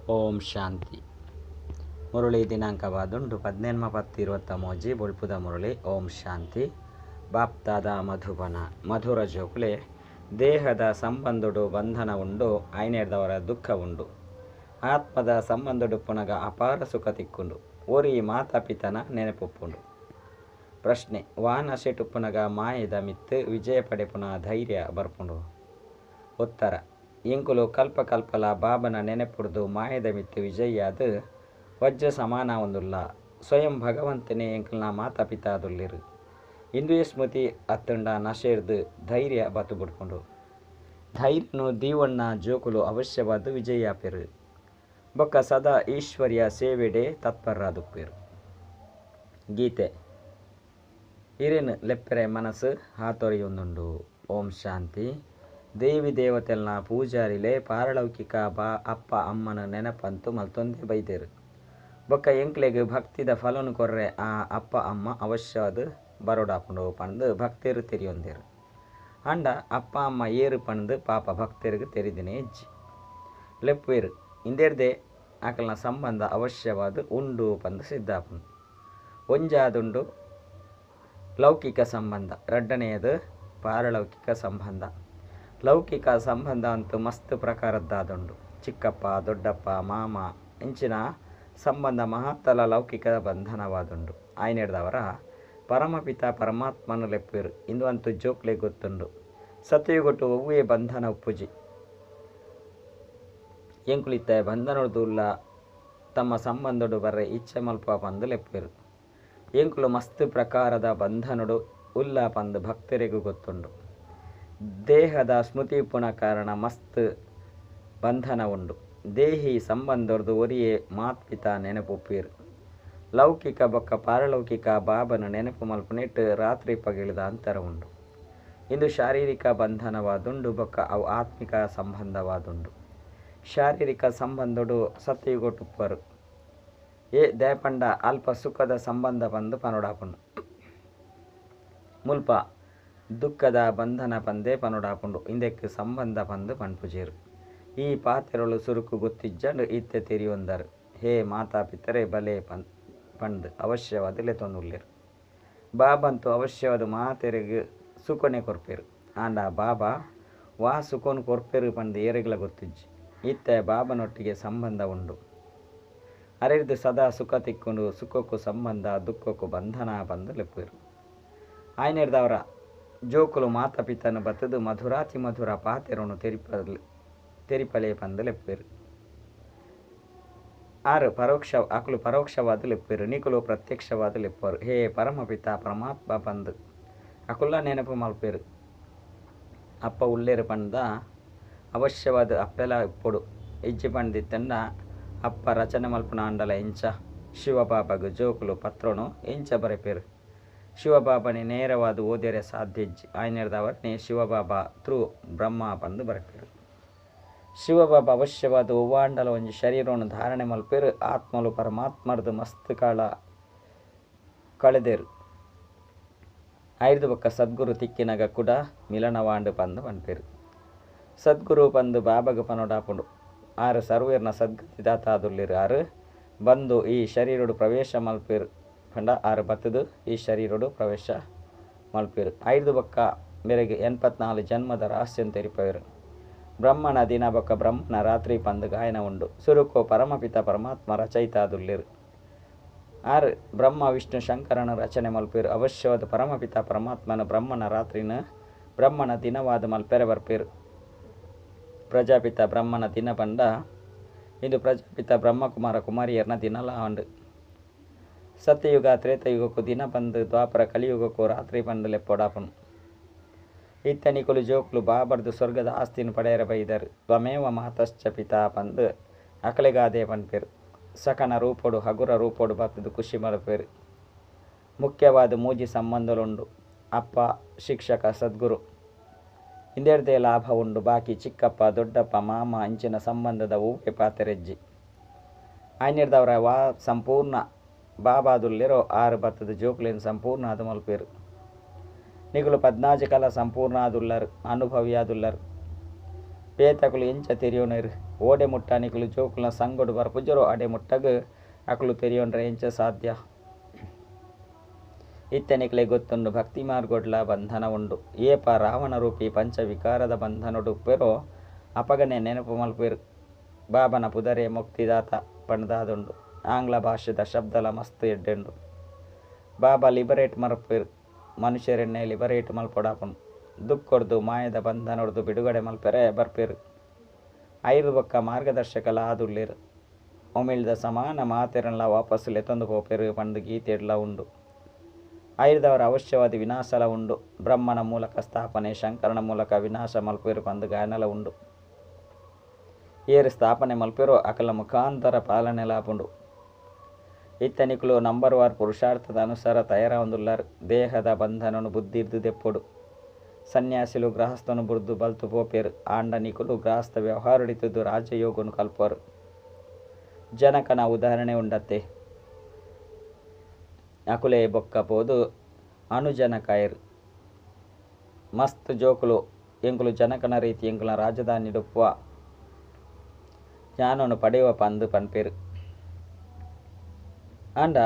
ಓಂ ಶಾಂತಿ. ಮುರಳಿ ದಿನಾಂಕವಾದುಂಡು 18-10-23 ಬೊಳ್ಪುದ ಮುರಳಿ. ಓಂ ಶಾಂತಿ. ಬಾಪ್ತಾದ ಮಧುಬನ ಮಧುರ ಜೋಕುಲೆ ದೇಹದ ಸಂಬಂಧಡು ಬಂಧನ ಉಂಡು, ಐನೇರ್ದವರ ದುಃಖ ಉಂಡು. ಆತ್ಮದ ಸಂಬಂಧಡು ಪುನಗ ಅಪಾರ ಸುಖ ತಿಕ್ಕೊಂಡು ಒರಿ ಮಾತಾಪಿತನ ನೆನಪುಪ್ಪುಂಡು. ಪ್ರಶ್ನೆ: ವಾನ ಶೆಟುಪ್ಪುನಗ ಮಾಯದ ಮಿತ್ತು ವಿಜಯ ಪಡೆಪುನ ಧೈರ್ಯ ಬರ್ಪುಂಡು? ಉತ್ತರ: ಇಂಕುಲು ಕಲ್ಪ ಕಲ್ಪಲ ಬಾಬನ ನೆನಪುಡ್ದು ಮಾಯದ ಮಿತ್ತು ವಿಜಯಾದ ವಜ್ರ ಸಮಾನ ಒಂದುಲ್ಲ. ಸ್ವಯಂ ಭಗವಂತನೇ ಎಂಕಲ್ನ ಮಾತಾಪಿತಾದುಲ್ಲಿರು. ಇಂದುವೆ ಸ್ಮೃತಿ ಅತ್ತಂಡ ನಶೇರ್ದು ಧೈರ್ಯ ಬತ್ತು ಬಿಡ್ಕೊಂಡು ಧೈರ್ಯನು ದೀವಣ್ಣ ಜೋಕುಲು ಅವಶ್ಯವಾದ ವಿಜಯಾಪೆರು ಬೊಕ್ಕ ಸದಾ ಈಶ್ವರ್ಯ ಸೇವೆಡೆ ತತ್ಪರರಾದುಪ್ಪೇರು. ಗೀತೆ ಇರೇನು ಲೆಪ್ಪೆರೆ ಮನಸ್ಸು ಹಾತೊರೆಯೊಂದುಂಡು. ಓಂ ಶಾಂತಿ. ದೇವಿ ದೇವತೆಲ್ನ ಪೂಜಾರಿಲೆ ಪಾರಲೌಕಿಕ ಬಾ ಅಪ್ಪ ಅಮ್ಮನ ನೆನಪಂತು ಮಲ್ತೊಂದೇ ಬೈದೇರು. ಬೊಕ್ಕ ಎಂಕ್ಲೆಗ್ ಭಕ್ತಿದ ಫಲನು ಕೊರ್ರೆ ಆ ಅಪ್ಪ ಅಮ್ಮ ಅವಶ್ಯವಾದ ಬರೋಡಾಪುಂಡು ಪಂದು ಭಕ್ತರು ತೆರಿಯೊಂದೇರು. ಅಂಡ ಅಪ್ಪ ಅಮ್ಮ ಏರು ಪಂದು ಪಾಪ ಭಕ್ತರಿಗೆ ತೆರಿದಿನೇ ಇಜ್ಜಿ ಲೆಪ್ಪೇರು. ಇಂದೇರ್ದೆ ಆಕಲ್ನ ಸಂಬಂಧ ಅವಶ್ಯವಾದ ಉಂಡು ಪಂದು ಸಿದ್ಧಾಪುಂಡು. ಒಂಜಾದುಂಡು ಲೌಕಿಕ ಸಂಬಂಧ, ರಡ್ಡನೆಯದು ಪಾರಲೌಕಿಕ ಸಂಬಂಧ. ಲೌಕಿಕ ಸಂಬಂಧ ಅಂತೂ ಮಸ್ತ್ ಪ್ರಕಾರದ್ದಾದುಂಡು. ಚಿಕ್ಕಪ್ಪ, ದೊಡ್ಡಪ್ಪ, ಮಾಮ ಇಂಚಿನ ಸಂಬಂಧ ಮಹತ್ತಲ ಲೌಕಿಕ ಬಂಧನವಾದುಂಡು. ಆಯ್ನೆಡ್ದವರ ಪರಮಪಿತ ಪರಮಾತ್ಮನ ಲೆಪ್ಪೇರು. ಇಂದು ಅಂತೂ ಜೋಕ್ಲೆ ಗೊತ್ತುಂಡು. ಸತ್ಯಯುಗೊಟ್ಟು ಒವ್ವೇ ಬಂಧನ ಉಪ್ಪುಜಿ. ಎಂಕುಲಿತ್ತ ಬಂಧನೊಡ್ದುಲ್ಲ ತಮ್ಮ ಸಂಬಂಧಡು ಬರ್ರೆ ಇಚ್ಛೆ ಮಲ್ಪ ಪಂದು ಲೆಪ್ಪೇರು. ಎಂಕುಲು ಮಸ್ತ್ ಪ್ರಕಾರದ ಬಂಧನಡು ಉಲ್ಲ ಪಂದು ಭಕ್ತರಿಗೂ ಗೊತ್ತುಂಡು. ದೇಹದ ಸ್ಮೃತಿ ಉಪ್ಪುನ ಕಾರಣ ಮಸ್ತ್ ಬಂಧನ ಉಂಡು. ದೇಹಿ ಸಂಬಂಧೊರ್ದು ಒರಿಯೇ ಮಾತ್ಪಿತ ನೆನಪುಪ್ಪೇರು. ಲೌಕಿಕ ಬೊಕ್ಕ ಪಾರಲೌಕಿಕ ಬಾಬನ ನೆನಪು ಮಲ್ಪುನೆಟ್ ರಾತ್ರಿ ಪಗಿಳಿದ ಅಂತರ ಉಂಡು. ಇಂದು ಶಾರೀರಿಕ ಬಂಧನವಾದುಂಡು ಬೊಕ್ಕ ಅವು ಆತ್ಮಿಕ ಸಂಬಂಧವಾದುಂಡು. ಶಾರೀರಿಕ ಸಂಬಂಧಡು ಸತ್ಯಯುಗೊಟ್ಟುಪ್ಪರು. ಏ ದೇಪಂಡ ಅಲ್ಪ ಸುಖದ ಸಂಬಂಧ ಬಂದು ಪನೊಡಾಪುಂಡು. ಮುಲ್ಪ ದುಃಖದ ಬಂಧನ ಪಂದೇ ಪನೊಡಾಪುಂಡು. ಇಂದಕ್ಕೆ ಸಂಬಂಧ ಬಂದು ಪನ್ಪುಜೇರು. ಈ ಪಾತೆರಳು ಸುರುಕು ಗೊತ್ತಿಜ್ಜಂಡು ಇತ್ತೆ ತೆರಿಯೊಂದರು. ಹೇ ಮಾತಾಪಿತರೆ ಬಲೆ ಪಂದು ಅವಶ್ಯವಾದ ಲೆತ್ತೊಂದುಲ್ಲೇರು. ಬಾಬಂತು ಅವಶ್ಯವಾದ ಮಾತೆರೆಗ್ ಸುಖನೆ ಕೊರ್ಪೇರು. ಆಂಡ ಬಾಬಾ ವಾ ಸುಖನು ಕೊರ್ಪೇರು ಪಂದು ಏರೆಗ್ಲ ಗೊತ್ತಿಜ್ಜಿ. ಇತ್ತೆ ಬಾಬನೊಟ್ಟಿಗೆ ಸಂಬಂಧ ಉಂಡು. ಅರೆರ್ದು ಸದಾ ಸುಖ ತಿಕ್ಕೊಂಡು ಸುಖಕ್ಕೂ ಸಂಬಂಧ ದುಃಖಕ್ಕೂ ಬಂಧನ ಬಂದು ಲೆಪ್ಪೇರು. ಆಯ್ನೆರ್ದವರ ಜೋಕುಲು ಮಾತಾಪಿತನ ಬತ್ತದು ಮಧುರಾತಿ ಮಧುರ ಪಾತೆರನು ತೆರಿಪಲೆ ಪಂದು ಲೆಪ್ಪೇರು. ಆರು ಪರೋಕ್ಷ ಅಕಲು ಪರೋಕ್ಷವಾದ ಲೆಪ್ಪೇರು, ನಿಕುಲು ಪ್ರತ್ಯಕ್ಷವಾದ ಲೆಪ್ಪರು. ಹೇ ಪರಮಪಿತ ಪರಮಾತ್ಮ ಪಂದು ಅಕುಲ್ಲ ನೆನಪು ಮಲ್ಪೇರು. ಅಪ್ಪ ಉಲ್ಲೇರು ಪಂದ ಅವಶ್ಯವಾದ ಅಪ್ಪೆಲ ಇಪ್ಪೊಡು. ಇಜ್ಜಿ ಪಂದಿತ್ತಂಡ ಅಪ್ಪ ರಚನೆ ಮಲ್ಪುನ ಅಂಡಲ ಇಂಚ ಶಿವಬಾಬಾಗ ಜೋಕುಲು ಪತ್ರನು ಇಂಚ ಬರೆಪೇರು. ಶಿವಬಾಬನೇ ನೇರವಾದ ಓದೇರೆ ಸಾಧ್ಯ ಇಜ್ಜಿ. ಆಯ್ನೆರ್ದವರನೇ ಶಿವಬಾಬಾ ತ್ರೂ ಬ್ರಹ್ಮ ಪಂದು ಬರೆಪೇರು. ಶಿವಬಾಬಾ ಅವಶ್ಯವಾದ ಒವ್ವಾಂಡಲ ಒಂಜಿ ಶರೀರವನ್ನು ಧಾರಣೆ ಮಲ್ಪೇರು. ಆತ್ಮಲು ಪರಮಾತ್ಮರ್ದು ಮಸ್ತ್ ಕಾಲ ಕಳೆದೇರು. ಐದು ಬೊಕ್ಕ ಸದ್ಗುರು ತಿಕ್ಕಿನಗ ಕೂಡ ಮಿಲನವಾಂಡು ಪಂದು ಪನ್ಪೇರು. ಸದ್ಗುರು ಪಂದು ಬಾಬಗ ಪನೊಡಾಪುಂಡು. ಆರು ಸರ್ವೇರ್ನ ಸದ್ಗತಿದಾತಾದುಲ್ಲಿರು. ಆರು ಬಂದು ಈ ಶರೀರಡು ಪ್ರವೇಶ ಮಲ್ಪೇರು. ಪಂಡ ಆರು ಬತ್ತದು ಈ ಶರೀರಡು ಪ್ರವೇಶ ಮಲ್ಪೇರು. ಐದು ಬೊಕ್ಕ ಮೇರೆಗೆ 84 ಜನ್ಮದ ರಹಸ್ಯ ತೆರಿಪೇರು. ಬ್ರಹ್ಮನ ದಿನ ಬೊಕ್ಕ ಬ್ರಹ್ಮನ ರಾತ್ರಿ ಪಂದು ಗಾಯನ ಉಂಡು. ಸುರುಕೋ ಪರಮಪಿತ ಪರಮಾತ್ಮ ರಚಯಿತಾದುಲ್ಲಿರು. ಆರು ಬ್ರಹ್ಮ ವಿಷ್ಣು ಶಂಕರನ ರಚನೆ ಮಲ್ಪೇರು. ಅವಶ್ಯವಾದ ಪರಮಪಿತ ಪರಮಾತ್ಮನ ಬ್ರಹ್ಮನ ರಾತ್ರಿನ ಬ್ರಹ್ಮನ ದಿನವಾದ ಮಲ್ಪೆರೆ ಬರ್ಪೇರು. ಪ್ರಜಾಪಿತ ಬ್ರಹ್ಮನ ದಿನ ಪಂಡ ಇಂದು ಪ್ರಜಾಪಿತ ಬ್ರಹ್ಮಕುಮಾರ ಕುಮಾರಿಯರ್ನ ದಿನಲ ಆಂಡು. ಸತ್ಯಯುಗ ತ್ರೇತಯುಗಕ್ಕೂ ದಿನ ಬಂದು ದ್ವಾಪರ ಕಲಿಯುಗಕ್ಕೂ ರಾತ್ರಿ ಬಂದು ಲೆಪ್ಪೊಡಾಪನು. ಇತ್ತನಿಕುಲು ಜೋಕುಲು ಬಾಬರ್ದು ಸ್ವರ್ಗದ ಆಸ್ತಿನ ಪಡೆಯರ ಬೈದರು. ತ್ವಮೇವ ಮಾತಶ್ಚ ಪಿತಾ ಪಂದು ಅಕಲೆಗಾದೆ ಪನ್ಪೇರು. ಸಕನ ರೂಪೊಡು ಹಗುರ ರೂಪೊಡು ಬತ್ತದು ಖುಷಿ ಮಲ್ಪೇರು. ಮುಖ್ಯವಾದ ಮೂಜಿ ಸಂಬಂಧಲುಂಡು: ಅಪ್ಪ, ಶಿಕ್ಷಕ, ಸದ್ಗುರು. ಇಂದೆರ್ದೇ ಲಾಭ ಉಂಡು. ಬಾಕಿ ಚಿಕ್ಕಪ್ಪ, ದೊಡ್ಡಪ್ಪ, ಮಾಮ ಅಂಚಿನ ಸಂಬಂಧದ ಊವೆ ಪಾತೆರೆಜ್ಜಿ. ಆಯ್ನೆರ್ದವರ ವಾ ಸಂಪೂರ್ಣ ಬಾಬಾದುಲ್ಲೇರೋ ಆರು ಬತ್ತದ ಜೋಕುಲೇನು ಸಂಪೂರ್ಣ ಅದು ಮಲ್ಪೇರು. ನಿಗುಲು 14 ಕಲ ಸಂಪೂರ್ಣ ಆದುಲ್ಲರು, ಅನುಭವಿಯಾದುಲ್ಲರು. ಪೇತಕುಲು ಎಂಚ ತೆರಿಯೋನರು. ಓಡೆ ಮುಟ್ಟ ನಿಕುಲು ಜೋಕುಲ್ನ ಸಂಗೊಡು ಬರ್ಪುಜರೋ ಅಡೆ ಮುಟ್ಟಗ್ ಅಕುಲು ತೆರಿಯೊಂಡ್ರೆ ಎಂಚ ಸಾಧ್ಯ. ಇತ್ತೆ ನಿಕ್ಲೆ ಗೊತ್ತುಂಡು ಭಕ್ತಿ ಮಾರ್ಗೊಡ್ಲ ಬಂಧನ ಉಂಡು. ಏಪ ರಾವಣ ರೂಪಿ ಪಂಚವಿಕಾರದ ಬಂಧನೊಡು ಉಪ್ಪೆರೋ ಅಪಗನೆ ನೆನಪು ಮಲ್ಪುವೆರ್. ಬಾಬನ ಪುದರೇ ಮುಕ್ತಿದಾತ ಪಂಡ್ದಾದುಂಡು. ಆಂಗ್ಲ ಭಾಷೆದ ಶಬ್ದಲ ಮಸ್ತ್ ಎಡ್ಡೆಂಡು. ಬಾಬಾ ಲಿಬರೇಟ್ ಮಲ್ಪುವೆರ್. ಮನುಷ್ಯರೆನ್ನೇ ಲಿಬರೇಟ್ ಮಲ್ಪೊಡಾಪುಂಡು. ದುಃಖೊಡ್ದು ಮಾಯದ ಬಂಧನೊಡ್ದು ಬಿಡುಗಡೆ ಮಲ್ಪೆರೆ ಬರ್ಪೆರ್. ಐರ್ದ್ ಬೊಕ್ಕ ಮಾರ್ಗದರ್ಶಕಲ ಆದುಲ್ಲೆರ್. ಉಮಿಲ್ದ ಸಮಾನ ಮಾತೆರೆನ್ಲಾ ವಾಪಸ್ ಲೆತೊಂದು ಪೋಪೆರ್ ಪಂದ್ ಗೀತೆಡ್ಲ ಉಂಡು. ಐರ್ದವರ ಅವಶ್ಯವಾದ ವಿನಾಶಲ ಉಂಡು. ಬ್ರಹ್ಮನ ಮೂಲಕ ಸ್ಥಾಪನೆ, ಶಂಕರನ ಮೂಲಕ ವಿನಾಶ ಮಲ್ಪುವೆರ್ ಪಂದ್ ಗಾಯನಲ ಉಂಡು. ಏರ್ ಸ್ಥಾಪನೆ ಮಲ್ಪೆರೋ ಅಕಲ್ನ ಮುಖಾಂತರ ಪಾಲನೆಲಾಪುಂಡು. ಇತ್ತೆ ನಿಕುಲು ನಂಬರ್ ವಾರ್ ಪುರುಷಾರ್ಥದ ಅನುಸಾರ ತಯಾರಾವೊಂದುಲ್ಲರ್. ದೇಹದ ಬಂಧನನು ಬುದ್ಧಿರ್ದ್ ದೆಪ್ಪೊಡು. ಸನ್ಯಾಸಿಲು ಗೃಹಸ್ಥನು ಬುಡ್ದು ಬಲ್ತು ಪೋಪೆರ್. ಆಂಡ ನಿಕುಲು ಗೃಹಸ್ಥ ವ್ಯವಹಾರಡಿತುದು ರಾಜಯೋಗನು ಕಲ್ಪುವರು. ಜನಕನ ಉದಾಹರಣೆ ಉಂಡತ್ತೆ. ಅಕುಲೇ ಬೊಕ್ಕ ಪೋದು ಅನುಜನಕಾಯೆರ್. ಮಸ್ತ್ ಜೋಕುಲು ಎಂಕುಲು ಜನಕನ ರೀತಿ ಎಂಕುಲ್ನ ರಾಜಧಾನಿಡುಪ್ಪುವ ಜ್ಞಾನನು ಪಡೆಯುವ ಪಂದ್ ಪನ್ಪೆರ್. ಆಂಡ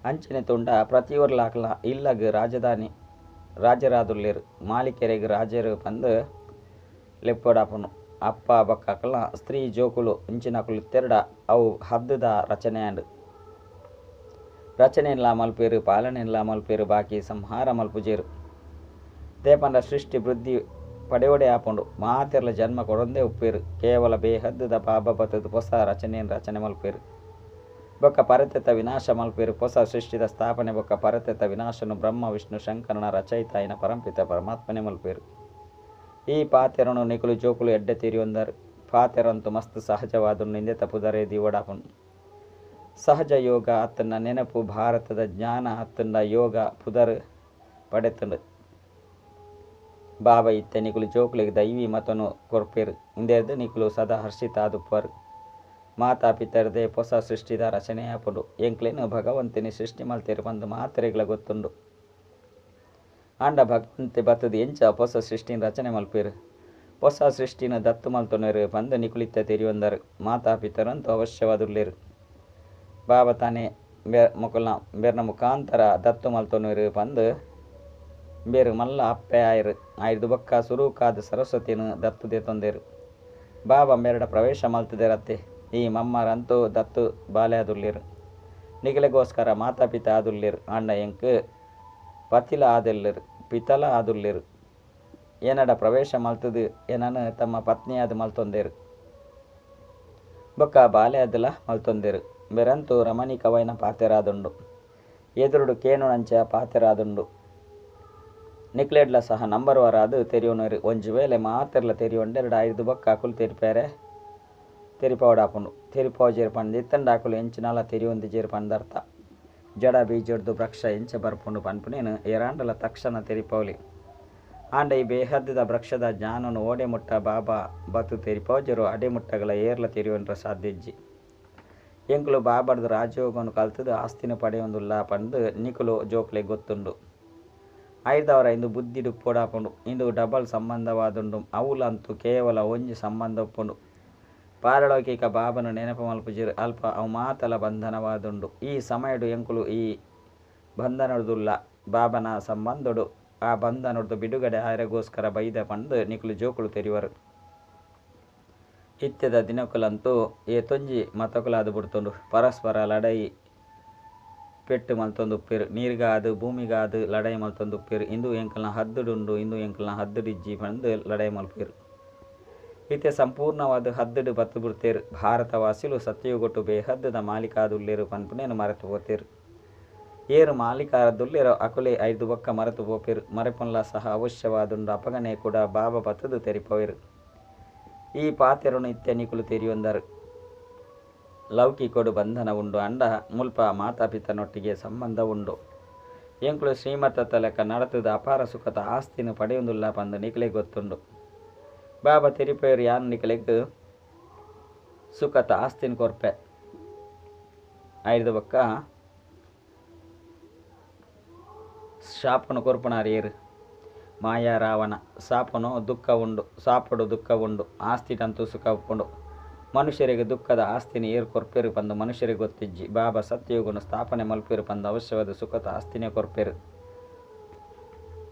ಅಂಚನೆ ತೂಂಡ ಪ್ರತಿಯೊರ್ಲ ಅಕಲ್ನ ಇಲ್ಲಗ್ ರಾಜಧಾನಿ ರಾಜರಾದುಲ್ಲೆರ್. ಮಾಲೀಕೆರೆಗ್ ರಾಜರು ಪಂದ್ ಲೆಪ್ಪೊಡಾಪುಂಡು. ಅಪ್ಪ ಬೊಕ್ಕ ಅಕಲ್ನ ಸ್ತ್ರೀ ಜೋಕುಲು ಇಂಚಿನಕುಲು ಇತ್ತೆರ್ಡ ಅವು ಹದ್ದುದ ರಚನೆ ಆಂಡ್. ರಚನೆನ್ಲಾ ಮಲ್ಪುವೆರ್, ಪಾಲನೆನ್ಲಾ ಮಲ್ಪುವೆರ್, ಬಾಕಿ ಸಂಹಾರ ಮಲ್ಪುಜೆರ್. ದೇಪಂಡ ಸೃಷ್ಟಿ ವೃದ್ಧಿ ಪಡೆಯೋಡೆ ಆಪುಂಡು. ಮಾತೆರ್ಲ ಜನ್ಮ ಕೊರೊಂದೇ ಉಪ್ಪುವೆರ್. ಕೇವಲ ಬೇಹದ್ದುದ ಬಾಬಾ ಬತ್ತುದು ಪೊಸ ರಚನೆನ್ ರಚನೆ ಮಲ್ಪುವೆರ್. ಬೊಕ್ಕ ಪರತೆತ ವಿನಾಶ ಮಲ್ಪುವೆರ್. ಪೊಸ ಸೃಷ್ಟಿದ ಸ್ಥಾಪನೆ ಬೊಕ್ಕ ಪರತೆತ ವಿನಾಶನು ಬ್ರಹ್ಮ ವಿಷ್ಣು ಶಂಕರನ ರಚಯಿತ ಆಯಿನ ಪರಂಪಿತ ಪರಮಾತ್ಮನೆ ಮಲ್ಪುವೆರ್. ಈ ಪಾತೆರನು ನಿಕುಲು ಜೋಕುಲು ಎಡ್ಡೆ ತೆರಿಯೊಂದರ್. ಪಾತೆರಂತು ಮಸ್ತ್ ಸಹಜವಾದುಂಡು. ಇಂದೆತ ಪುದರೇ ದೀವೊಡಾಪುಂಡು. ಸಹಜ ಯೋಗ ಅತ್ತಂಡ ನೆನಪು ಭಾರತದ ಜ್ಞಾನ ಅತ್ತಂಡ ಯೋಗ ಪುದರ್ ಪಡೆತುಂಡು. ಬಾಬಾ ಇತ್ತೆ ನಿಕುಲು ಜೋಕುಲೆಗ್ ದೈವಿ ಮತನು ಕೊರ್ಪೆರ್. ಇಂದೆರ್ದ್ ನಿಕುಲು ಸದಾ ಹರ್ಷಿತ ಆದುಪ್ಪುವರ್. ಮಾತಾ ಪಿತರ್ದೆ ಪೊಸ ಸೃಷ್ಟಿದ ರಚನೆಯಾಪುಂಡು. ಎಂಕ್ಲೆನ್ ಭಗವಂತನೇ ಸೃಷ್ಟಿ ಮಲ್ತೆರ್ ಪಂದ್ ಮಾತೆರೆಗ್ಲ ಗೊತ್ತುಂಡು. ಆಂಡ ಭಗವಂತೆ ಬತ್ತುದು ಎಂಚ ಪೊಸ ಸೃಷ್ಟಿನ್ ರಚನೆ ಮಲ್ಪುವೆರ್. ಪೊಸ ಸೃಷ್ಟಿನ್ ದತ್ತು ಮಲ್ತೊನುವೆರ್ ಪಂದ್ ನಿಕುಲಿತ್ತೆ ತೆರಿಯೊಂದರ್. ಮಾತಾ ಪಿತರಂತೂ ಅವಶ್ಯವಾದುಲ್ಲೆರ್. ಬಾಬಾ ತಾನೇ ಮೊಕಲ್ನ ಬೆರ್ನ ಮುಖಾಂತರ ದತ್ತು ಮಲ್ತೊನುವೆರ್ ಪಂದ್ ಬೇರು ಮಲ್ಲ ಅಪ್ಪೆ ಆಯೆರ್. ಆಯ್ದು ಬೊಕ್ಕ ಸುರುಕಾದ್ ಸರಸ್ವತಿನ ದತ್ತು ದೆತೊಂದೆರ್. ಬಾಬಾ ಮೇರಡ ಪ್ರವೇಶ ಮಲ್ತುದೆರತ್ತೆ. ಈ ಮಮ್ಮರಂತೂ ದತ್ತು ಬಾಲೆ ಆದುಲ್ಲೆರ್. ನಿಗಲೆಗೋಸ್ಕರ ಮಾತಾ ಪಿತ ಆದುಲ್ಲೆರ್. ಆಂಡ ಎಂಕ್ ಪತಿಲ ಆದೆಲ್ಲೆರ್, ಪಿತಲ ಆದುಲ್ಲೆರ್. ಏನಡ ಪ್ರವೇಶ ಮಲ್ತುದು ಏನನು ತಮ್ಮ ಪತ್ನಿಯಾದ್ ಮಲ್ತೊಂದೆರ್. ಬೊಕ್ಕ ಬಾಲೆ ಆದಲ ಮಲ್ತೊಂದೆರ್. ಬೇರಂತೂ ರಮಣೀಕವಾಯಿನ ಪಾತೆರಾದುಂಡು. ಎದುರುಡು ಕೇನುನಂಚ ಪಾತೆರಾದುಂಡು. ನಿಕ್ಲೆಡ್ಲ ಸಹ ನಂಬರ್ ವಾರ್ ಆದ್ ತೆರಿಯೊನುವೆರ್. ಒಂಜಿ ವೇಳೆ ಮಾತೆರ್ಲ ತೆರಿಯೊಂಡೆರಡ ಐರ್ದ್ ಬೊಕ್ಕ ಅಕುಲು ತೆರಿಪೇರೆ ತೆರಿಪಾವೊಡಾಪುಂಡು. ತೆರಿಪಾವಜೆರ್ ಪಂದ್ ಇತ್ತಂಡ ಅಕುಲು ಎಂಚಿನಾಲ ತೆರಿಯೊಂದಿಜೆರ್ ಪಂದರ್ಥ. ಜಡ ಬೀಜೊಡ್ದು ವೃಕ್ಷ ಎಂಚ ಬರ್ಪುಂಡು ಪನ್ಪುನೇನು ಏರಾಂಡಲ ತಕ್ಷಣ ತೆರಿಪಾವಲಿ. ಆಂಡ ಈ ಬೇಹದ್ದುದ ವೃಕ್ಷದ ಜ್ಞಾನನು ಓಡೆ ಮುಟ್ಟ ಬಾಬಾ ಬತ್ತು ತೆರಿಪಾವಜೆರೋ ಅಡೆ ಮುಟ್ಟಗಲ ಏರ್ಲ ತೆರಿಯೊನ್ರೆ ಸಾಧ್ಯ ಇಜ್ಜಿ. ಎಂಕುಲು ಬಾಬಾರ್ದ ರಾಜಯೋಗನು ಕಲ್ತುದು ಆಸ್ತಿನ ಪಡೆಯೊಂದುಲ್ಲ ಪಂದ್ ನಿಕುಲು ಜೋಕ್ಲೆಗ್ ಗೊತ್ತುಂಡು. ಐರ್ದವರ ಇಂದು ಬುದ್ಧಿಡ್ ಉಪ್ಪೊಡಾಪುಂಡು. ಇಂದು ಡಬಲ್ ಸಂಬಂಧವಾದುಂಡು. ಅವುಲಂತೂ ಕೇವಲ ಒಂಜಿ ಸಂಬಂಧ ಉಪ್ಪುಂಡು. ಪಾರಲೌಕಿಕ ಬಾಬನು ನೆನಪು ಮಲ್ಪುಜೆರ್. ಅಲ್ಪ ಅವು ಮಾತಲ ಬಂಧನವಾದುಂಡು. ಈ ಸಮಯಡು ಎಂಕುಲು ಈ ಬಂಧನೊಡ್ದುಲ್ಲ. ಬಾಬನ ಸಂಬಂಧೊಡು ಆ ಬಂಧನೊಡ್ದು ಬಿಡುಗಡೆ ಆಯೆರೆಗೋಸ್ಕರ ಬೈದ ಪಂದ್ ನಿಕುಲು ಜೋಕುಲು ತೆರಿವರು. ಇತ್ತೆದ ದಿನಕುಲಂತೂ ಏತೊಂಜಿ ಮತಕುಲಾದ್ ಬುಡ್ತುಂಡು. ಪರಸ್ಪರ ಲಡಾಯಿ ಪೆಟ್ಟು ಮಲ್ತೊಂದುಪ್ಪೆರ್. ನೀರ್ಗಾದ್ ಭೂಮಿಗಾದ್ ಲಡಾಯಿ ಮಲ್ತೊಂದುಪ್ಪೆರ್. ಇಂದು ಎಂಕಲ್ನ ಹದ್ದುಡುಂಡು, ಇಂದು ಎಂಕಲ್ನ ಹದ್ದುಡಿಜ್ಜಿ ಪಂದ್ ಲಡಾಯಿ ಮಲ್ಪುವೆರ್. ಇತ್ತೆ ಸಂಪೂರ್ಣವಾದ್ ಹದ್ದುಡು ಬತ್ತು ಬುಡ್ತೆರ್. ಭಾರತವಾಸಿಲು ಸತ್ಯಯುಗೊಟು ಬೇಹದ್ದುದ ಮಾಲೀಕಾದುಲ್ಲೆರ್ ಪನ್ಪುನೇನ್ ಮರೆತು ಪೋತೆರ್. ಏರ್ ಮಾಲೀಕರಾದುಲ್ಲೆರೋ ಅಕುಲೇ ಐರ್ದ್ ಬೊಕ್ಕ ಮರೆತು ಪೋಪೆರ್. ಮರೆಪುನ್ಲ ಸಹ ಅವಶ್ಯವಾದುಂಡು. ಅಪಗನೆ ಕೂಡ ಬಾಬಾ ಬತ್ತುದು ತೆರಿಪಾವೆರ್. ಈ ಪಾತೆರನು ಇತ್ತೆ ನಿಕುಲು ತೆರಿಯೊಂದರ್. ಲೌಕಿಕೊಡು ಬಂಧನ ಉಂಡು ಆಂಡ ಮುಲ್ಪ ಮಾತಾ ಪಿತನೊಟ್ಟಿಗೆ ಸಂಬಂಧ ಉಂಡು. ಎಂಕುಲು ಶ್ರೀಮತತ ಲೆಕ್ಕ ನಡತುದು ಅಪಾರ ಸುಖತ ಆಸ್ತಿನ ಪಡೆಯೊಂದುಲ್ಲ ಪಂದ್ ನಿಕಲೆಗ್ ಗೊತ್ತುಂಡು. ಬಾಬಾ ತೆರಿಪಾವೆರ್ ಯಾನ್ ನಿಕಲೆಗ್ ಸುಖತ ಆಸ್ತಿನ ಕೊರ್ಪೆ. ಐರ್ದ್ ಬೊಕ್ಕ ಶಾಪನು ಕೊರ್ಪುನಾರ್ ಏರ್. ಮಾಯಾ ರಾವಣ ಸಾಪನೋ ದುಃಖ ಉಂಡು, ಸಾಪಡು ದುಃಖ ಉಂಡು, ಆಸ್ತಿಟಂತೂ ಸುಖ ಉಪ್ಪುಂಡು. ಮನುಷ್ಯರಿಗೆ ದುಃಖದ ಆಸ್ತಿನ ಏರ್ ಕೊರ್ಪೇರು ಪಂದು ಮನುಷ್ಯರಿಗೆ ಗೊತ್ತಿಜ್ಜಿ. ಬಾಬಾ ಸತ್ಯಯುಗನು ಸ್ಥಾಪನೆ ಮಲ್ಪೇರು ಪಂದು ಅವಶ್ಯವಾದ ಸುಖದ ಆಸ್ತಿನೇ ಕೊರ್ಪೇರು.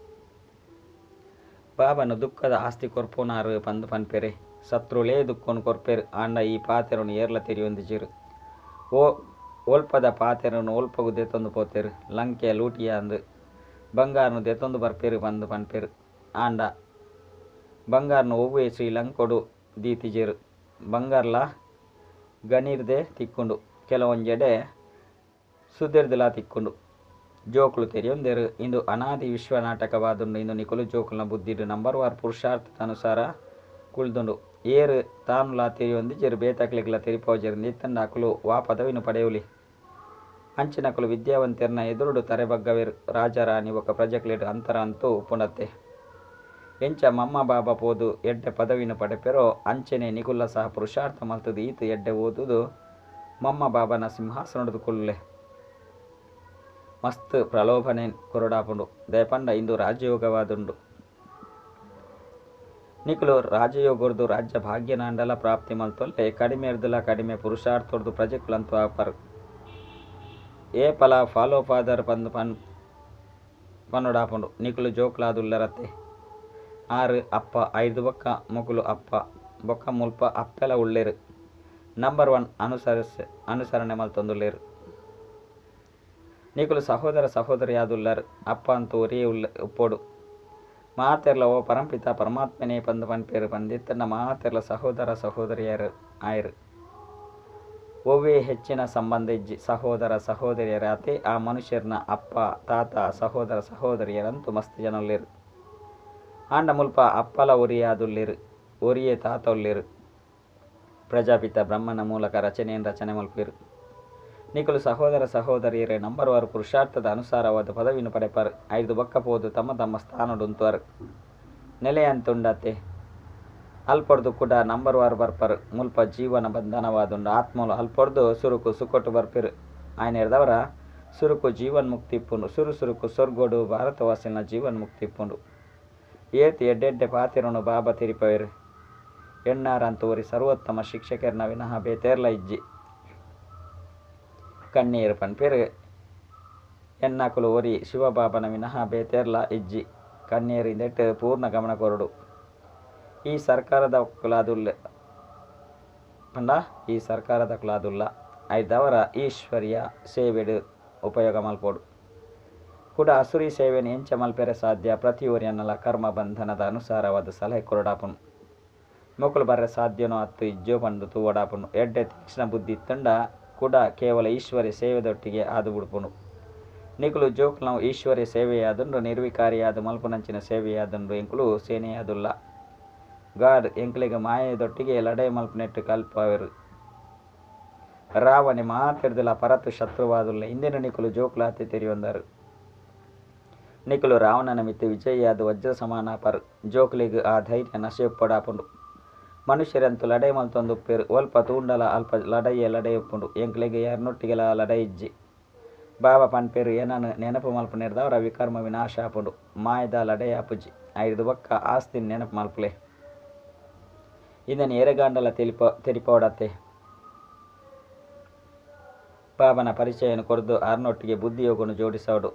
ಬಾಬನು ದುಃಖದ ಆಸ್ತಿ ಕೊರ್ಪುನಾರು ಪಂದು ಪನ್ಪೇರೆ. ಸತ್ರುಳೇ ದುಃಖನು ಕೊರ್ಪೇರು. ಆಂಡ ಈ ಪಾತೆರನು ಏರ್ಲ ತೆರಿಯೊಂದಿಜಿರು. ಓ ಒಲ್ಪದ ಪಾತೆರನು ಒಲ್ಪಗು ದೆತ್ತೊಂದು ಪೋತೇರು. ಲಂಕೆ ಲೂಟಿಯಾಂದು ಬಂಗಾರನು ದೆತ್ತೊಂದು ಬರ್ಪೇರು ಪಂದು ಪನ್ಪೇರು. ಆಂಡ ಬಂಗಾರನು ಒವ್ವೇ ಶ್ರೀಲಂಕೊಡು ದೀತಿಜೇರು. ಬಂಗಾರ್ಲ ಗಣಿರ್ದೆ ತಿಕ್ಕೊಂಡು, ಕೆಲವೊಂಜೆಡೆ ಸುದೆರ್ದಲಾ ತಿಕ್ಕೊಂಡು. ಜೋಕುಲು ತೆರಿಯೊಂದೇರು. ಇಂದು ಅನಾದಿ ವಿಶ್ವ ನಾಟಕವಾದುಂಡು. ಇಂದು ನಿಕುಲು ಜೋಕುಲ್ನ ಬುದ್ಧಿಡು ನಂಬರ್ ವಾರ್ ಪುರುಷಾರ್ಥಾನುಸಾರ ಕುಳ್ದುಂಡು. ಏರು ತಾನುಲಾ ತೆರಿಯೊಂದಿಜೆರು, ಬೇತಕ್ಲೆಗ್ಲ ತೆರಿಪೋಜೆರು. ನಿತ್ತಂಡ ಅಕುಲು ವಾ ಪದವಿನು ಪಡೆಯುಲಿ. ಅಂಚಿನಕುಲು ವಿದ್ಯಾವಂತೆರ್ನ ಎದುರುಡು ತರೆಬಗ್ಗವೆರು. ರಾಜರಾಣಿ ಬೊಕ ಪ್ರಜೆಕ್ಲೆಡ್ ಅಂತರ ಅಂತೂ ಉಪ್ಪುಂಡತ್ತೆ. ಎಂಚ ಮಮ್ಮ ಬಾಬಾ ಪೋದು ಎಡ್ಡೆ ಪದವಿನ ಪಡೆಪೆರೋ ಅಂಚನೆ ನಿಕುಲ್ಲ ಸಹ ಪುರುಷಾರ್ಥ ಮಲ್ತದು ಈತ ಎಡ್ಡೆ ಓದುದು ಮಮ್ಮ ಬಾಬಾನ ಸಿಂಹಾಸನದ ಕುಲ್ಲೆ. ಮಸ್ತ್ ಪ್ರಲೋಭನೆ ಕೊರಡಾಪುಂಡು. ದಯಪಂಡ ಇಂದು ರಾಜಯೋಗವಾದುಂಡು. ನಿಕುಲು ರಾಜಯೋಗರ್ದು ರಾಜ್ಯ ಭಾಗ್ಯನಾಂಡಲ ಪ್ರಾಪ್ತಿ ಮಲ್ತೊಲ್ಲೆ. ಕಡಿಮೆ ಇರ್ದಲ ಕಡಿಮೆ ಪುರುಷಾರ್ಥರ್ದು ಪ್ರಜೆಕುಲಂತೂ ಆಪರು. ಏ ಫಲ ಫಾಲೋ ಫಾದರ್ ಪಂದು ಪನ್ನುಡಾಪುಂಡು. ನಿಕುಲು ಜೋಕ್ಲಾದುಲ್ಲರತ್ತೆ. ಆರು ಅಪ್ಪ ಐದು ಬೊಕ್ಕ ಮೊಕುಲು ಅಪ್ಪ ಬೊಕ್ಕ ಮುಲ್ಪ ಅಪ್ಪೆಲ ಉಳ್ಳೇರು. ನಂಬರ್ 1 ಅನುಸರಣೆ ಮಲ್ತೊಂದುಲ್ಲೇರು. ನಿಕುಲು ಸಹೋದರ ಸಹೋದರಿಯಾದುಲ್ಲರ್. ಅಪ್ಪ ಅಂತೂ ಒರಿಯೇ ಉಲ್ಲ ಉಪ್ಪೋಡು. ಮಾತೆರ್ಲ ಓ ಪರಂಪಿತ ಪರಮಾತ್ಮನೇ ಪಂದು ಪನ್ಪೇರು. ಪಂದಿತ್ತಂಡ ಮಾತೆರ್ಲ ಸಹೋದರ ಸಹೋದರಿಯರು ಆಯರು. ಒವ್ವೇ ಹೆಚ್ಚಿನ ಸಂಬಂಧ ಇಜ್ಜಿ. ಸಹೋದರ ಸಹೋದರಿಯರಾತೆ ಆ ಮನುಷ್ಯರ್ನ ಅಪ್ಪ ತಾತ ಸಹೋದರ ಸಹೋದರಿಯರಂತೂ ಮಸ್ತ್ ಜನ ಉಲ್ಲೇರು. ಆಂಡ ಮುಲ್ಪ ಅಪ್ಪಲ ಒರಿಯಾದುಲ್ಲೇರು, ಒರಿಯೇ ತಾತ ಉಲ್ಲೇರು. ಪ್ರಜಾಪಿತ ಬ್ರಹ್ಮನ ಮೂಲಕ ರಚನೆಯನ್ನು ರಚನೆ ಮಲ್ಪೇರು. ನಿಕುಲು ಸಹೋದರ ಸಹೋದರಿಯರೇ ನಂಬರ್ ವಾರು ಪುರುಷಾರ್ಥದ ಅನುಸಾರವಾದ ಪದವಿಯನ್ನು ಪಡೆಪಾರು. ಐದು ಬೊಕ್ಕ ಪೋದು ತಮ್ಮ ತಮ್ಮ ಸ್ಥಾನಡುಂತುವರು. ನೆಲೆಯಂತುಂಡತೆ ಅಲ್ಪೊಡ್ದು ಕೂಡ ನಂಬರ್ ವಾರು ಬರ್ಪರು. ಮುಲ್ಪ ಜೀವನ ಬಂಧನವಾದುಂಡು. ಆತ್ಮಲು ಅಲ್ಪೊಡ್ದು ಸುರುಕು ಸುಕೊಟ್ಟು ಬರ್ಪಿರು. ಆಯ್ನೆರ್ದವರ ಸುರುಕು ಜೀವನ್ ಮುಕ್ತಿ ಇಪ್ಪುಂಡು. ಸುರು ಸುರುಕು ಸ್ವರ್ಗೋಡು ಭಾರತವಾಸಿನ ಜೀವನ್ ಮುಕ್ತಿ ಇಪ್ಪುಂಡು. ಏತ್ ಎಡ್ಡೆಡ್ಡೆ ಪಾತೆರನು ಬಾಬಾ ತೆರಿಪವೇರು. ಎಣ್ಣಾರಂತೂ ಒರಿ ಸರ್ವೋತ್ತಮ ಶಿಕ್ಷಕರ್ನ ವಿನಃ ಬೇತೇರ್ಲ ಇಜ್ಜಿ. ಕಣ್ಣೀರು ಪನ್ಪೇರು. ಎನ್ನಕುಲು ಒರಿ ಶಿವಬಾಬನ ವಿನಃ ಬೇತೇರ್ಲ ಇಜ್ಜಿ. ಕಣ್ಣೀರು ಇಂದೆಟ್ ಪೂರ್ಣ ಗಮನ ಕೊರಡು. ಈ ಸರ್ಕಾರದ ಕುಲಾದುಲ್ಲ ಪಂಡ ಈ ಸರ್ಕಾರದ ಕುಲಾದುಲ್ಲ ಐದವರ ಈಶ್ವರ್ಯ ಸೇವೆಡು ಉಪಯೋಗ ಮಲ್ಪೋಡು. ಕೂಡ ಅಸುರಿ ಸೇವೆಯನ್ನು ಎಂಚ ಮಲ್ಪೆರೆ ಸಾಧ್ಯ. ಪ್ರತಿಯೊರಿಯನ್ನಲ ಕರ್ಮ ಬಂಧನದ ಅನುಸಾರವಾದ ಸಲಹೆ ಕೊರಡಾಪುನು. ಮೊಕಲು ಬರ್ರೆ ಸಾಧ್ಯನೋ ಅತ್ತು ಇಜ್ಜೋ ಪಂದು ತೂವಡಾಪುನು. ಎಡ್ಡೆ ತೀಕ್ಷ್ಣ ಬುದ್ಧಿ ಇತ್ತಂಡ ಕೂಡ ಕೇವಲ ಈಶ್ವರ್ಯ ಸೇವೆದೊಟ್ಟಿಗೆ ಆದು ಬಿಡ್ಪುನು. ನಿಕುಲು ಜೋಕುಲು ಈಶ್ವರ್ಯ ಸೇವೆಯಾದುಂಡು, ನಿರ್ವಿಕಾರಿಯಾದ ಮಲ್ಪುನಂಚಿನ ಸೇವೆಯಾದುಂಡು. ಎಂಕುಲು ಸೇನೆಯಾದುಲ್ಲ. ಗಾಡ್ ಎಂಕ್ಲೆಗ್ ಮಾಯದೊಟ್ಟಿಗೆ ಲಡೈ ಮಲ್ಪನೆಟ್ಟು ಕಲ್ಪವೆರು. ರಾವಣೆ ಮಾತೆರ್ದಲ ಪರತು ಶತ್ರುವಾದುಲ್ಲ. ಇಂದಿನ ನಿಕುಲು ಜೋಕುಲಾತಿ ತೆರಿಯೊಂದರು. ನಿಕುಲು ರಾವಣನ ಮಿತ್ತು ವಿಜಯಿಯಾದ ವಜ್ರ ಸಮಾನ ಪರ್. ಜೋಕ್ಲೆಗ್ ಆ ಧೈರ್ಯ ನಶೆಯೊಪ್ಪಡಾಪುಂಡು. ಮನುಷ್ಯರಂತೂ ಲಡೈ ಮಲ್ತೊಂದು ಉಪ್ಪೇರು. ಒಲ್ಪ ತೂಂಡಲ ಅಲ್ಪ ಲಡೈಯೇ ಲಡೈ ಉಪ್ಪುಂಡು. ಎಂಕ್ಲೆಗ್ ಯಾರ್ನೊಟ್ಟಿಗೆಲ ಲಡೈ ಇಜ್ಜಿ. ಬಾಬಾ ಪನ್ಪೇರು ಏನನು ನೆನಪು ಮಲ್ಪುನೆರ್ದವರ ವಿಕರ್ಮ ವಿನಾಶ ಆಪುಂಡು. ಮಾಯದ ಲಡೈ ಆಪುಜಿ. ಐದು ಬೊಕ್ಕ ಆಸ್ತಿನ ನೆನಪು ಮಲ್ಪುಲೆ. ಇದನ್ನು ಎರೆಗಾಂಡಲ ತೆರಿಪೋಡತ್ತೆ. ಬಾಬನ ಪರಿಚಯನು ಕೊರ್ದು ಆರ್ನೊಟ್ಟಿಗೆ ಬುದ್ಧಿಯೋಗನು ಜೋಡಿಸೋಡು.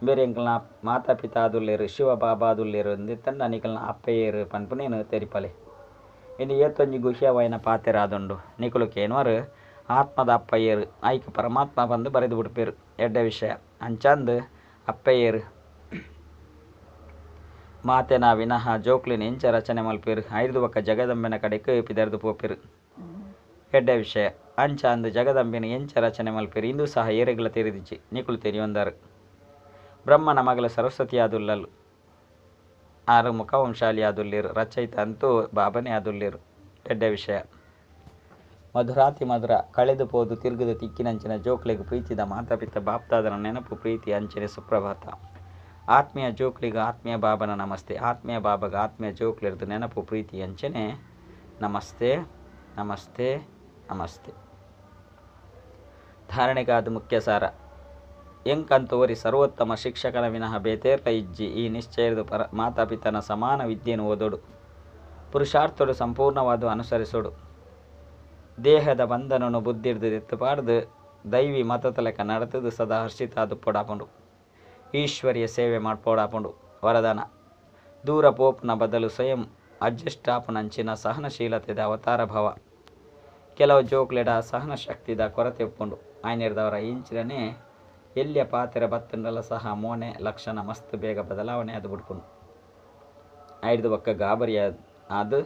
ಬೇರೆ ಎಂಕಲ್ನ ಮಾತಾ ಪಿತಾ ಆದುಲ್ಲೇರು, ಶಿವ ಬಾಬಾ ಆದುಲ್ಲೇರು ತಂಡ ನಿಕಲ್ನ ಅಪ್ಪೆಯೇರು ಪನ್ಪುನೇನು ತೆರಿಪಲೆ. ಇದು ಏತೊಂಜಿ ಗುಹ್ಯವಾಯಿನ ಪಾತೆರಾದುಂಡು. ನಿಕುಲು ಕೇನ್ವರು ಆತ್ಮದ ಅಪ್ಪಯ್ಯರು ಐಕ್ ಪರಮಾತ್ಮ ಬಂದು ಬರೆದು ಬಿಡ್ಪೇರು. ಎಡ್ಡೆ ವಿಷಯ ಅಂಚಂದು ಅಪ್ಪಯ್ಯರು ಮಾತೆನ ವಿನಃ ಜೋಕ್ಲಿನ ಎಂಚ ರಚನೆ ಮಲ್ಪೇರು. ಐದು ಬೊಕ್ಕ ಜಗದಂಬೆನ ಕಡೆಕ್ ಪಿದರ್ದು ಪೋಪೇರು. ಎಡ್ಡೆ ವಿಷಯ ಅಂಚ ಅಂದು ಜಗದಂಬೆನ ಎಂಚ ರಚನೆ ಮಲ್ಪೇರು. ಇಂದು ಸಹ ಏರೆಗ್ಲ ತೆರಿದಿಜ್ಜಿ. ನಿಕುಲು ತೆರಿಯೊಂದರು. ಬ್ರಹ್ಮನ ಮಗಳ ಸರಸ್ವತಿ ಆದುಲ್ಲಲು. ಆರು ಮುಖವಂಶಾಲಿ ಆದುಲ್ಲೇರು. ರಚಯಿತ ಅಂತೂ ಬಾಬನೇ ಆದುಲ್ಲೇರು. ಎಡ್ಡೆ ವಿಷಯ. ಮಧುರಾತಿ ಮಧುರ ಕಳೆದು ಪೋದು ತಿರುಗದ ತಿಕ್ಕಿನಂಚಿನ ಜೋಕ್ಲೆಗ್ ಪ್ರೀತಿದ ಮಾತಾಪಿತ ಬಾಪ್ತಾದನ ನೆನಪು ಪ್ರೀತಿ ಅಂಚನೆ ಸುಪ್ರಭಾತ. ಆತ್ಮೀಯ ಜೋಕ್ಲಿಗ ಆತ್ಮೀಯ ಬಾಬನ ನಮಸ್ತೆ. ಆತ್ಮೀಯ ಬಾಬಗ ಆತ್ಮೀಯ ಜೋಕ್ಲಿರ್ದು ನೆನಪು ಪ್ರೀತಿ ಅಂಚನೆ ನಮಸ್ತೆ ನಮಸ್ತೆ ನಮಸ್ತೆ. ಧಾರಣೆಗಾದ ಮುಖ್ಯ ಸಾರ. ಎಂಕಂತು ಒರಿ ಸರ್ವೋತ್ತಮ ಶಿಕ್ಷಕನ ವಿನಃ ಬೇತೇರ್ಲ ಇಜ್ಜಿ ಈ ನಿಶ್ಚಯರ್ದ್ ಪರ ಮಾತಾಪಿತನ ಸಮಾನ ವಿದ್ಯೆನ್ ಓದೊಡು. ಪುರುಷಾರ್ಥಡ್ ಸಂಪೂರ್ಣವಾದ್ ಅನುಸರಿಸೊಡು. ದೇಹದ ಬಂಧನನ್ ಬುದ್ಧಿರ್ದ್ ದೆತ್ತ್ ಪಾಡ್ದ್ ದೈವಿ ಮತತಲೆಕ ನಡತುದು ಸದಾ ಹರ್ಷಿತಾದುಪ್ಪೊಡಾಪುಂಡು. ಈಶ್ವರಿಯ ಸೇವೆ ಮನ್ಪೊಡಾಪುಂಡು. ವರದಾನ, ದೂರ ಪೋಪುನ ಬದಲು ಸ್ವಯಂ ಅಡ್ಜಸ್ಟ್ ಆಪುನಂಚಿನ ಸಹನಶೀಲತೆದ ಅವತಾರ ಭವ. ಕೆಲವು ಜೋಕ್ಲೆಡ ಸಹನ ಶಕ್ತಿದ ಕೊರತೆ ಉಪ್ಪುಂಡು. ಆಯ್ನೆರ್ದಾವರ ಇಂಚಿನನೆ ಎಲ್ಯ ಪಾತೆರ ಬತ್ತುಂಡಲ ಸಹ ಮೋನೆ ಲಕ್ಷಣ ಮಸ್ತ್ ಬೇಗ ಬದಲಾವಣೆ ಆದ್ ಬುಡ್ಪುಂಡು. ಐರ್ದ್ ಬೊಕ್ಕ ಗಾಬರಿ ಆದ್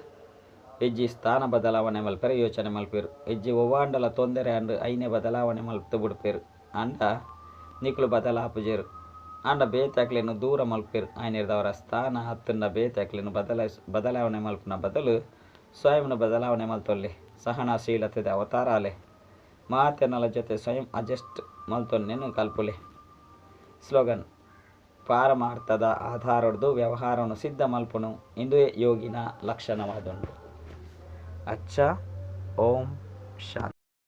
ಇಜ್ಜಿ ಸ್ಥಾನ ಬದಲಾವಣೆ ಮಲ್ಪೆರೆ ಯೋಚನೆ ಮಲ್ಪೆರ್. ಇಜ್ಜಿ ಒವ್ವಾಂಡಲ ತೊಂದರೆ ಆಂಡ್ ಐನೆ ಬದಲಾವಣೆ ಮಲ್ತ್ ಬುಡ್ಪೆರ್. ಆಂಡ ನಿಕುಲು ಬದಲಾಪುಜೆರ್. ಆಂಡ ಬೇತೆ ದೂರ ಮಲ್ಪೆರ್. ಆಯ್ನೆರ್ದಾವರ ಸ್ಥಾನ ಅತ್ತುಂಡ ಬೇತೆ ಬದಲಾಯಿಸ ಬದಲಾವಣೆ ಮಲ್ಪುನ ಬದಲು ಸ್ವಯಂನ ಬದಲಾವಣೆ ಮಲ್ತೊಲ್ಲೆ. ಸಹನಶೀಲತೆದ ಅವತಾರ ಆಲೆ. ಮಾತೆರ್ನಲ ಜೊತೆ ಸ್ವಯಂ ಅಡ್ಜಸ್ಟ್ ಮಲ್ತೊನ್ನೆನ್ ಕಲ್ಪುಲೆ. ಸ್ಲೋಗನ್, ಪಾರಮಾರ್ಥದ ಆಧಾರೊಡ್ದು ವ್ಯವಹಾರವನ್ನು ಸಿದ್ಧ ಮಲ್ಪುನು ಇಂದುವೇ ಯೋಗಿನ ಲಕ್ಷಣವಾದುಂಡು. ಅಚ್ಚ ಓಂ ಶಾಂತಿ.